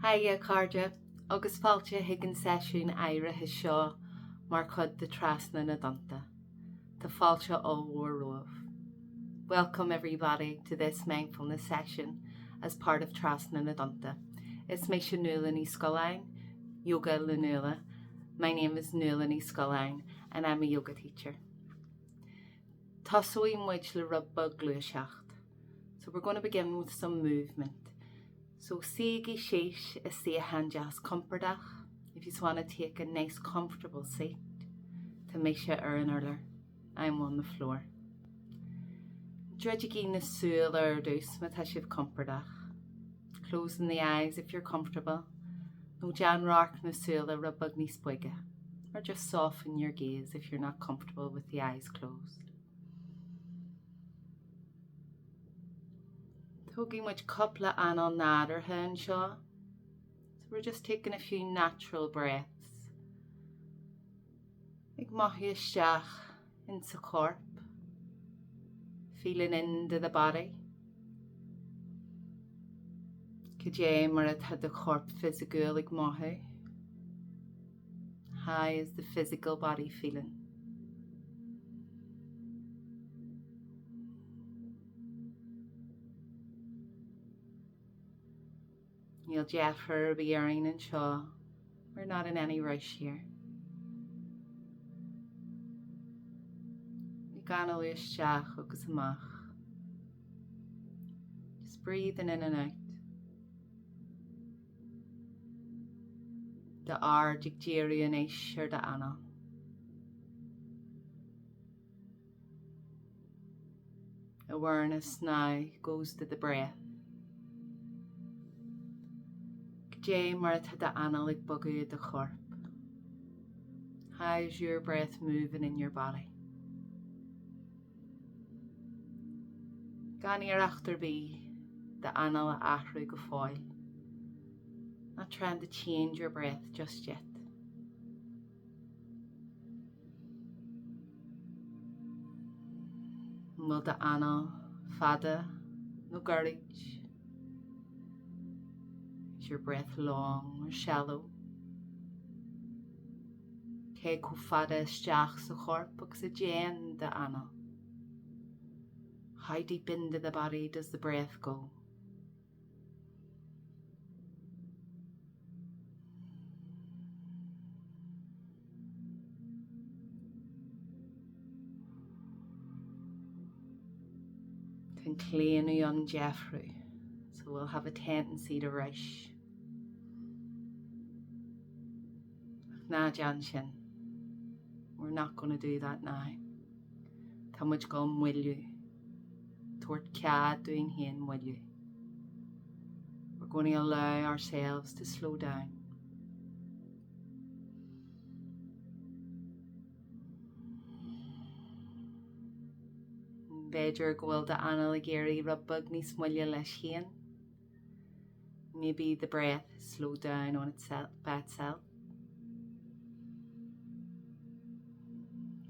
Haigh a chairde, agus fáilte chuig an seisiún áirithe seo mar chuid de Trasna na dTonnta. Tá fáilte ollmhór romhaibh. Welcome everybody to this mindfulness session as part of Trasna na dTonnta. Is mise Nuala Ní Scolláin, Yoga le Nuala. My name is Nuala Ní Scolláin and I'm a yoga teacher. Tosóidh muid le rud beag gluaiseacht. So we're going to begin with some movement. So suígí síos i suíochán deas compordach, if you want to take a nice comfortable seat, tá mise ar an urlár, I'm on the floor. Druidigí na súile ar dtús má tá sibh compordach. Closing the eyes if you're comfortable, nó déan radharc na súile rud beag níos boige, or just soften your gaze if you're not comfortable with the eyes closed. Tógfaidh muid cúpla anáil nádúrtha anseo. So we're just taking a few natural breaths. Ag mothú isteach insa chorp. Feeling into the body. Cad é mar atá do chorp fisiciúil ag mothú? How is the physical body feeling? Níl deifir ar bith orainn anseo. We're not in any rush here. Ag análú isteach agus amach. Just breathing in and out. D'aird ag díriú anois ar d'anáil. Awareness now goes to the breath. Cad é mar atá d'anáil ag bogadh i do chorp? How is your breath moving in your body? Gan iarracht ar bith d'anáil a athrú go fóill. Not trying to change your breath just yet. An bhfuil d'anáil fada nó gairid? Is your breath long or shallow? Cé chomh fada isteach sa chorp agus a dtéann d'anáil? How deep into the body does the breath go? Tá an claonadh ann deifriú, so we'll have a tendency to rush. Ach ná déan sin. We're not going to do that now. Tá muid ag dul moilliú. Tabhairt cead dúinn féin moilliú. We're going to allow ourselves to slow down. B'fhéidir go bhfuil d'anáil ag éirí rud beag níos moille leis féin. Maybe the breath slowed down on itself, by itself.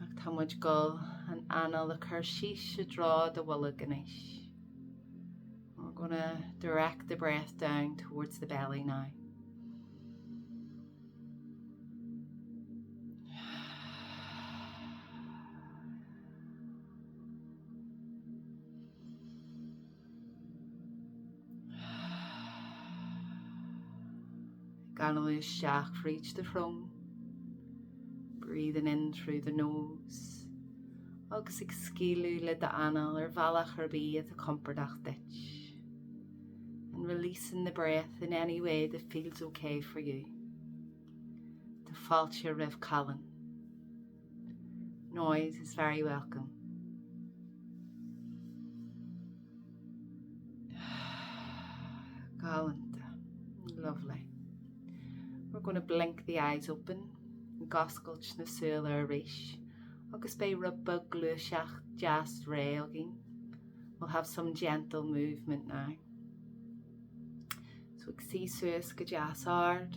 Ach tá muid ag dul an anáil a chur síos i dtreo do bholg anois. We're going to direct the breath down towards the belly now. Ag análú isteach fríd do shrón, breathing in through the nose, agus ag scaoileadh le d'anáil ar bhealach ar bith atá compordach duit. And releasing the breath in any way that feels okay for you. Tá fáilte roimh callán. Noise is very welcome. Galánta. Lovely. We're going to blink the eyes open, ag oscailt na súile arís, agus beidh rud beag gluaiseacht deas réidh againn. We'll have some gentle movement now. So ag suí suas go deas ard,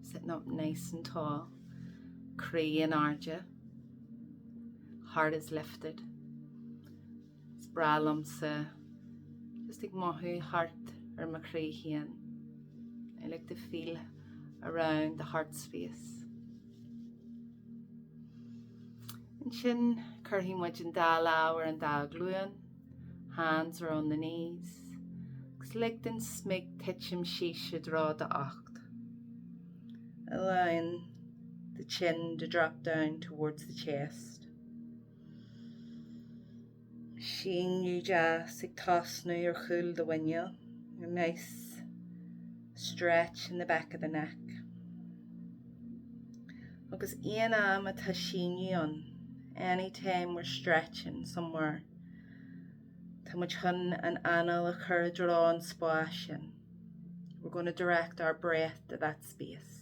sitting up nice and tall, croí in airde, heart is lifted. Is breá liomsa just ag mothú thart ar mo chroí féin. I like to feel around the heart space. Ansin cuirfidh muid an dá lámh ar an dá ghlúin, hands are on the knees, agus lig don smig titim síos i dtreo d'ucht. Allowing the chin to drop down towards the chest. Síneadh deas ag tosnú ar chúl do mhuiníl, a nice stretch in the back of the neck. Agus aon am atá síneadh ann, any time we're stretching somewhere, tá muid chun an anáil a chur i dtreo an spáis sin. We're going to direct our breath to that space.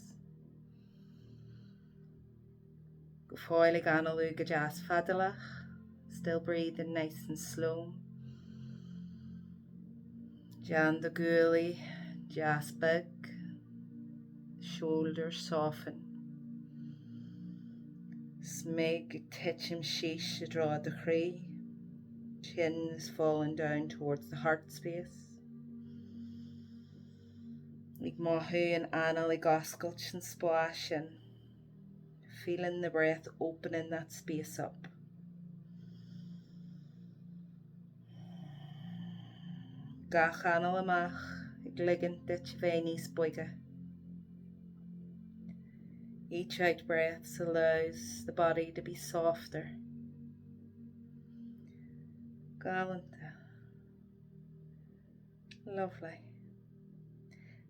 Go fóill ag análú go deas fadálach, still breathing nice and slow. Déan do ghuaillí deas bog, shoulders soften. Smig ag titim síos i dtreo do chroí, chin is falling down towards the heart space. Ag mothú an anáil ag oscailt an spáis sin. Feeling the breath opening that space up. Gach anáil amach ag ligint duit a bheith níos boige. Each out breath allows the body to be softer. Galánta. Lovely.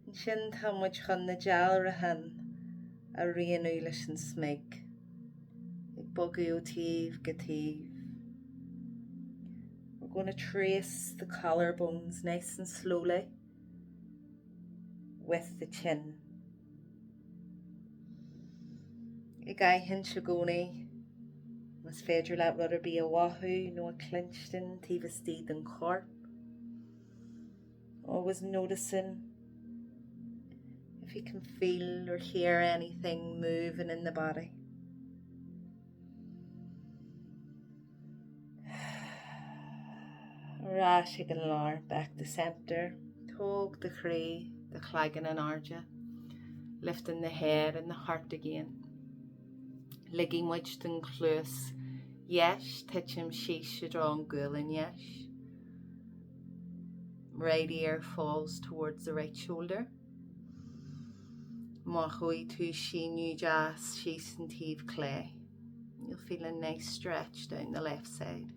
Ansin tá muid chun na dealramháin a rianú leis an smig, ag bogadh ó taobh go taobh. We're going to trace the collarbones nice and slowly with the chin. Ag aithint i gcónaí más féidir leat rud ar bith a mhothú nó a chluinstin taobh istigh den chorp. Always noticing if you can feel or hear anything moving in the body. Ar ais ag an lár, back to center, tóg do chroí, do chloigeann in airde, lifting the head and the heart again. Ligfidh muid don chluas dheis titim síos i dtreo an ghualainn dheis. Right ear falls towards the right shoulder. Mothóidh tú síneadh deas síos an taobh clé. You'll feel a nice stretch down the left side.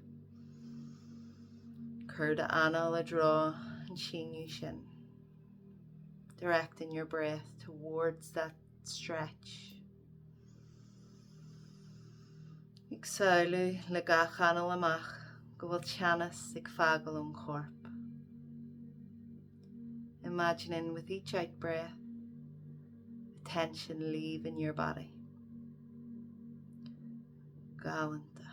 Cuir d'anáil i dtreo an síneadh sin. Directing your breath towards that stretch. Ag samhlú le gach anáil amach go bhfuil teannas ag fágáil ón chorp. Imagining with each out breath the tension leaving your body. Galánta.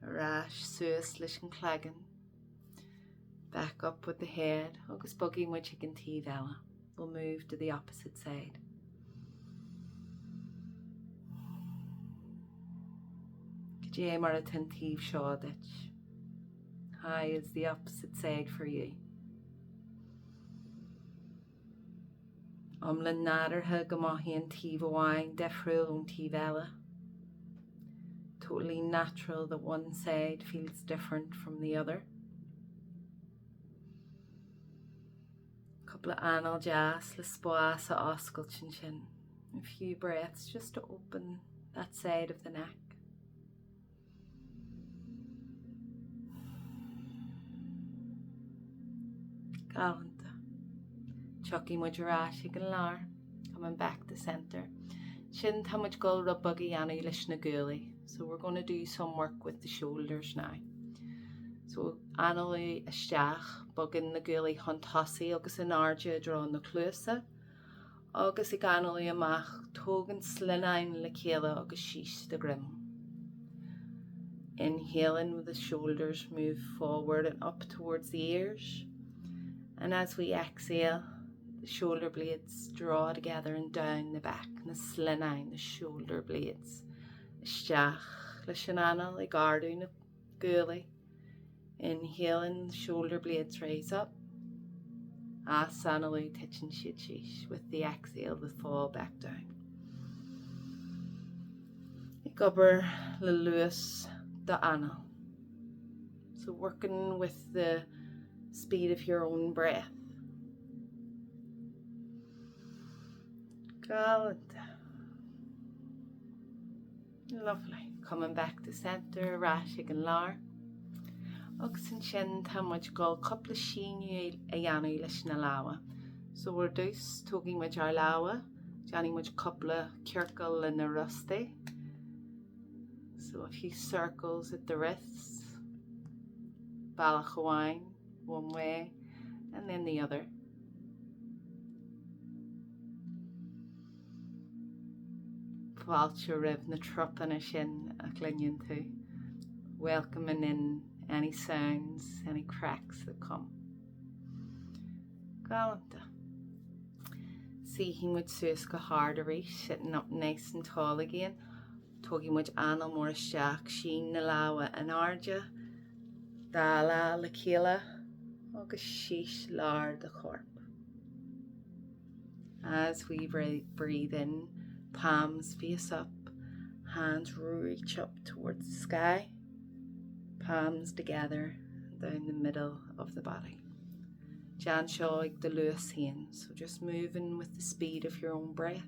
Ar ais suas leis an cloigeann. Back up with the head agus bogfaidh muid chuig an taobh eile. We'll move to the opposite side. Cad é mar atá an taobh seo duit? How is the opposite side for you? Iomlán nádúrtha go mothaíonn taobh amháin difriúil ón taobh eile. Totally natural that one side feels different from the other. Cúpla anáil deas le spás a oscailt ansin. A few breaths just to open that side of the neck. Galánta. Tiocfaidh muid ar ais ag an lár, coming back to centre. Ansin tá muid ag dul rud beag a dhéanamh leis na guaillí. So we're going to do some work with the shoulders now. So análú isteach, bogann na guaillí chun tosaigh agus in airde i dtreo na cluasa. Agus ag análú amach, tóg an slinneán le chéile agus síos do dhroim. Inhaling with the shoulders move forward and up towards the ears. And as we exhale, the shoulder blades draw together and down the back, na slinneáin, the shoulder blades. Isteach leis an anáil ag ardú na guaillí. Inhaling, the shoulder blades rise up. Easanálú, titeann siad síos. With the exhale, they fall back down. Ag obair le luas d'anáil. So working with the speed of your own breath. Galánta. Lovely. Coming back to centre, ar ais ag an lár. Agus ansin tá muid ag dul cúpla síneadh a dhéanamh leis na lámha. So ar dtús, tógfaidh muid ár lámha, déanfaidh muid cúpla ciorcal le na rostaí. So a few circles at the wrists. Bealach amháin, one way, and then the other. Fáilte roimh na trupanna sin a chluineann tú. Welcoming in any sounds, any cracks that come. Galánta. Suífidh muid suas go hard arís, sitting up nice and tall again. Tógfaidh muid anáil mór isteach, sín na lámha in airde, dá lámh le chéile agus síos lár do choirp. As we breathe in, palms face up, hands reach up towards the sky, palms together down the middle of the body. Déan seo ag do luas féin, so just moving with the speed of your own breath.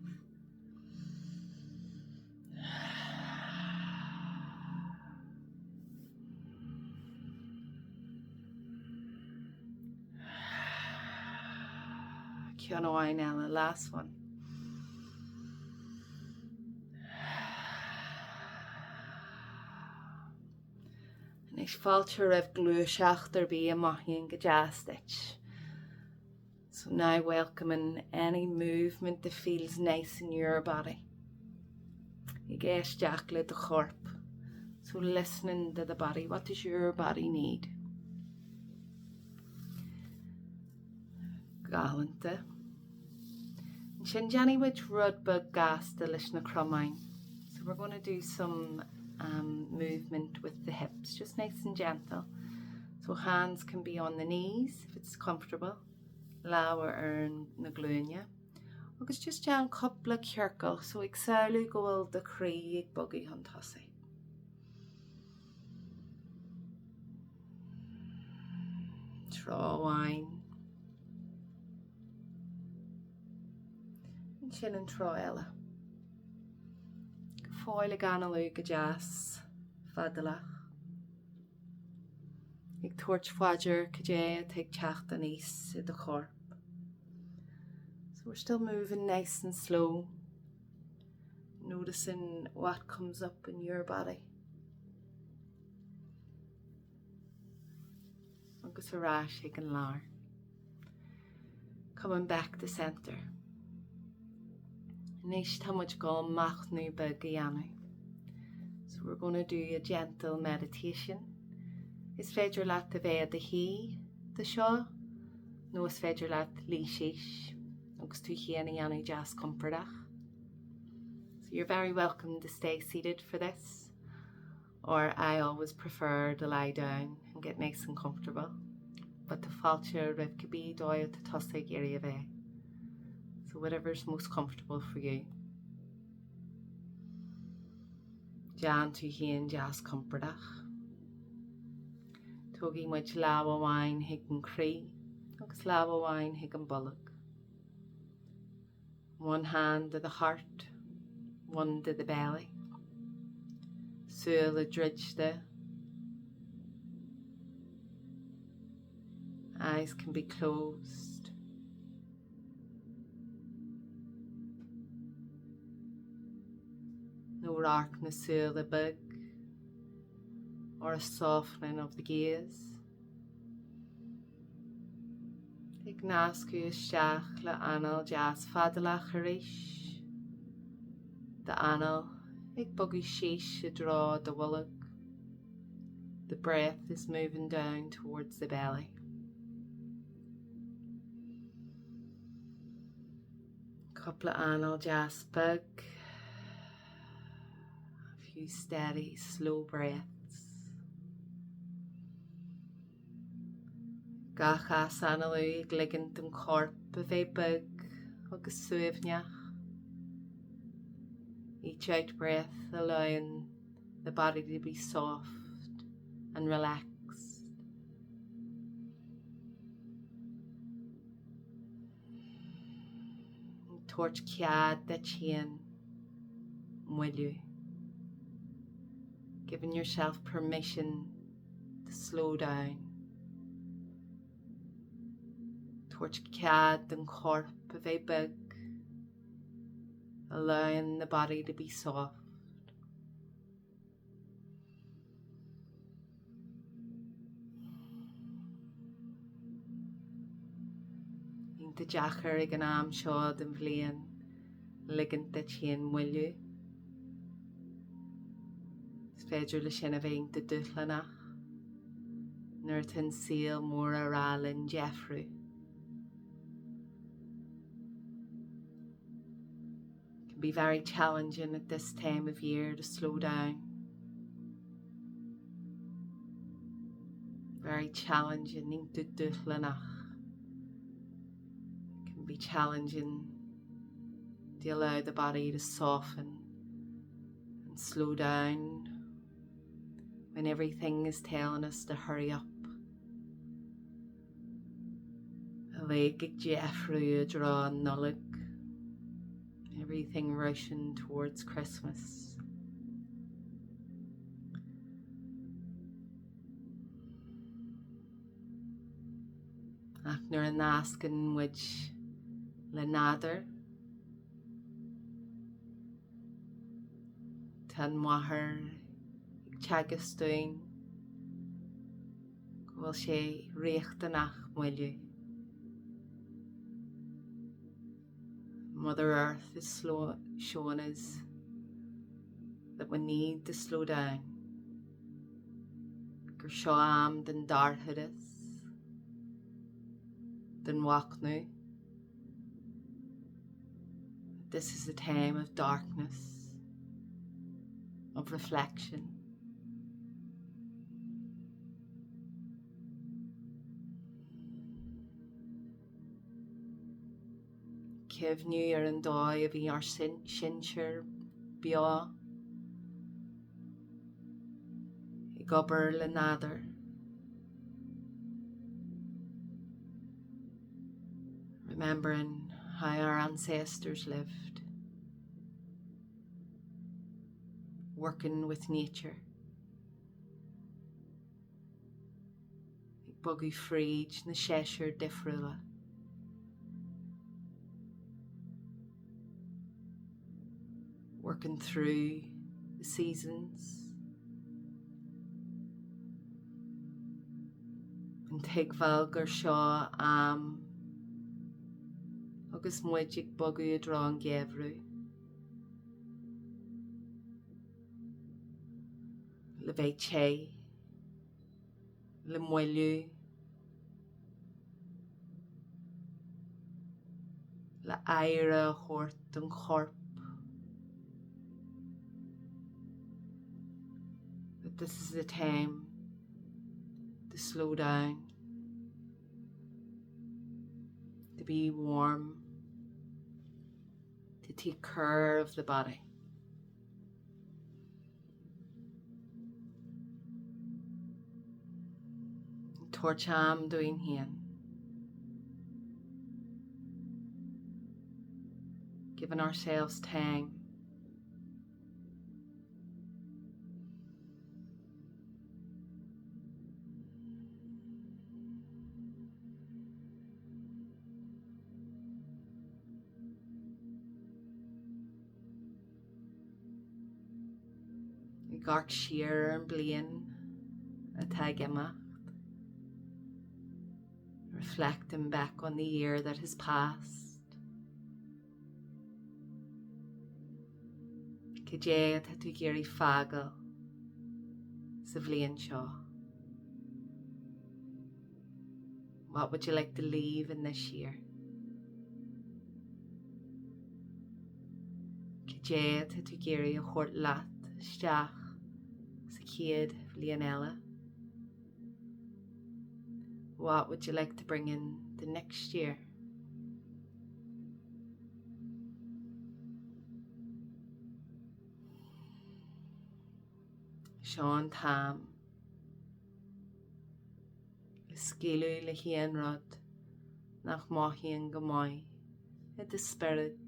Ceann amháin eile, last one. Anois fáilte roimh gluaiseacht ar bith a mothaíonn go deas duit. So now welcoming any movement that feels nice in your body. Ag éisteacht le do chorp. So listening to the body. What does your body need? Galánta. Ansin déanfaidh muid rud beag gasta leis na cromáin. So we're going to do some um, movement with the hips, just nice and gentle. So hands can be on the knees if it's comfortable. Lámha ar na glúine. Agus just déan cúpla ciorcal, so ag samhlú go bhfuil do chroí ag bogadh chun tosaigh. Treo amháin. Ansin an treo eile. Go fóill ag análú go deas fadálach. Ag tabhairt faoi deara cad é atá ag teacht aníos i do chorp. So we're still moving nice and slow, noticing what comes up in your body. Agus ar ais ag an lár. Coming back to centre. Anois tá muid ag dul machnamh beag a dhéanamh. So we're going to do a gentle meditation. Is féidir leat a bheith i do shuí do seo, nó is féidir leat luí síos agus tú féin a dhéanamh deas compordach. So you're very welcome to stay seated for this. or I always prefer to lie down and get nice and comfortable, but tá fáilte roimh cibé dóigh atá tusa ag iarraidh a bheith. So whatever's most comfortable for you. Déan tú féin deas compordach. Tógfaidh muid lámh amháin chuig an croí agus lámh amháin chuig an bolg. One hand to the heart, one to the belly. Súile druidte. Eyes can be closed. Nó radharc na súile beag or a softening of the gaze. Ag nascadh isteach le anáil deas fadálach arís. D'anáil ag bogadh síos i dtreo do bholg. The breath is moving down towards the belly. Cúpla anáil deas beag. A few steady, slow breaths. Gach easanálú ag ligint don chorp a bheith bog agus suaimhneach. Each out breath allowing the body to be soft and relaxed. Ag tabhairt cead duit féin moilliú. Giving yourself permission to slow down. Tabhairt cead don chorp a bheith bog. Allowing the body to be soft. Iontach deacair ag an am seo den bhliain ligint duit féin moilliú. Is féidir leis sin a bheith iontach dúshlánach nuair atá an saol mór á rá linn deifriú. Can be very challenging at this time of year to slow down. Very challenging iontach dúshlánach. Can be challenging to allow the body to soften and slow down when everything is telling us to hurry up. Uilig ag deifriú i dtreo an Nollag, everything rushing towards Christmas. Ach nuair a nascann muid le nádúr, tá an mháthair ag teagasc dúinn go bhfuil sé riachtanach moilliú. Mother Earth is slow, showing us that we need to slow down. Gur seo am den dorchadas, den mhachnamh. This is a time of darkness, of reflection. Cuimhniú ar an dóigh a bhí ár sinsir beo ag obair le nádúr. Remembering how our ancestors lived, working with nature. Ag bogadh fríd na séasúir difriúla. Working through the seasons. An tuigbheáil gur seo am agus muid ag bogadh i dtreo an gheimhridh. Le bheith te, le moilliú, le aire a thabhairt don chorp. That this is the time to slow down, to be warm, to take care of the body. Tabhairt am dúinn féin. Giving ourselves time. Ag amharc siar ar an bliain atá ag imeacht. Reflecting back on the year that has passed. Cad é atá tú ag iarraidh fágáil sa bhliain seo? What would you like to leave in this year? Cad é atá tú ag iarraidh a thabhairt leat isteach sa chéad bhliain eile? What would you like to bring in the next year? Seo an t-am le scaoileadh le haon rud nach mothaíonn go maith i do spiorad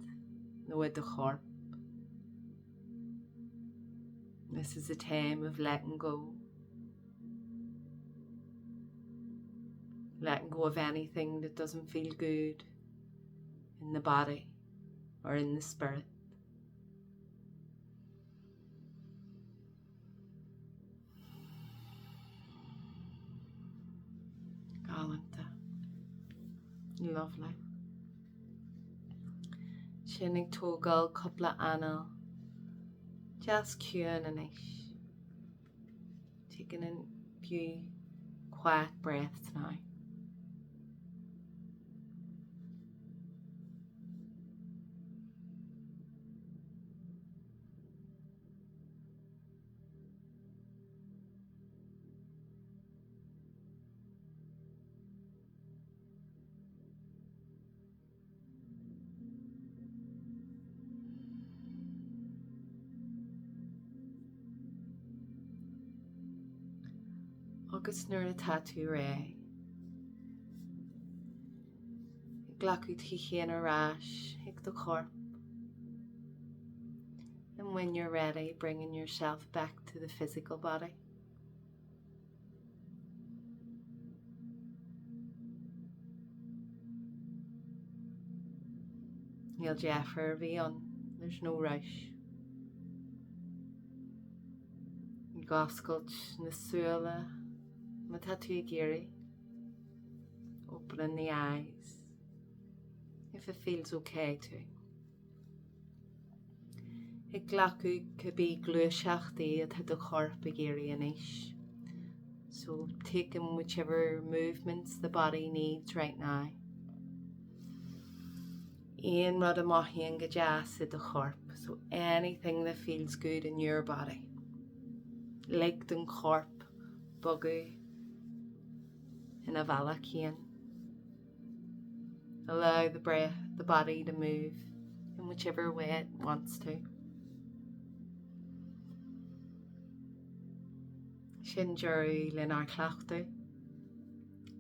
nó i do chorp. This is a time of letting go. Letting go of anything that doesn't feel good in the body or in the spirit. Galánta. Lovely. Sinn ag tógáil cúpla anáil. Deas ciúin anois. Taking a few quiet breaths now. Agus nuair atá tú réidh, ag glacadh tú féin ar ais chuig do chorp. And when you're ready, bringing yourself back to the physical body. Níl deifir ar bith ann, there's no rush. Ag oscailt na súile má tá tú ag iarraidh. Opening the eyes if it feels okay to. Ag glacadh cibé gluaiseachtaí atá do chorp ag iarraidh anois. So taking whichever movements the body needs right now. Aon rud a mothaíonn go deas i do chorp, so anything that feels good in your body. Lig don chorp bogadh ina bhealach féin. Allow the breath, the body to move in whichever way it wants to. Sin deireadh lenár gcleachtadh,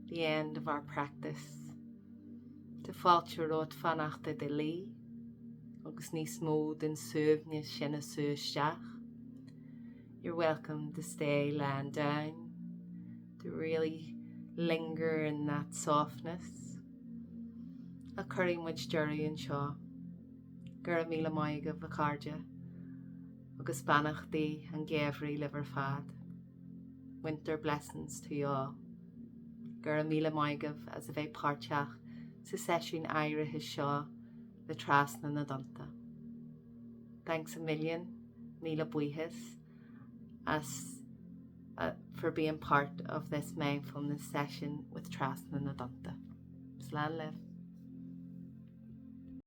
the end of our practice. Tá fáilte romhat fanacht i do luí agus níos mó den suaimhneas sin a sú isteach. You're welcome to stay lying down, to really linger in that softness. Ach cuirfidh muid deireadh anseo. Go raibh míle maith agaibh, a chairde, agus beannachtaí an gheimhridh libh ar fad. Winter blessings to you all. Go raibh míle maith agaibh as a bheith páirteach sa seisiún áirithe seo le Trasna na dTonnta. Thanks a million, míle buíochas as for being part of this mindfulness session with Trasna na dTonnta. Slán libh.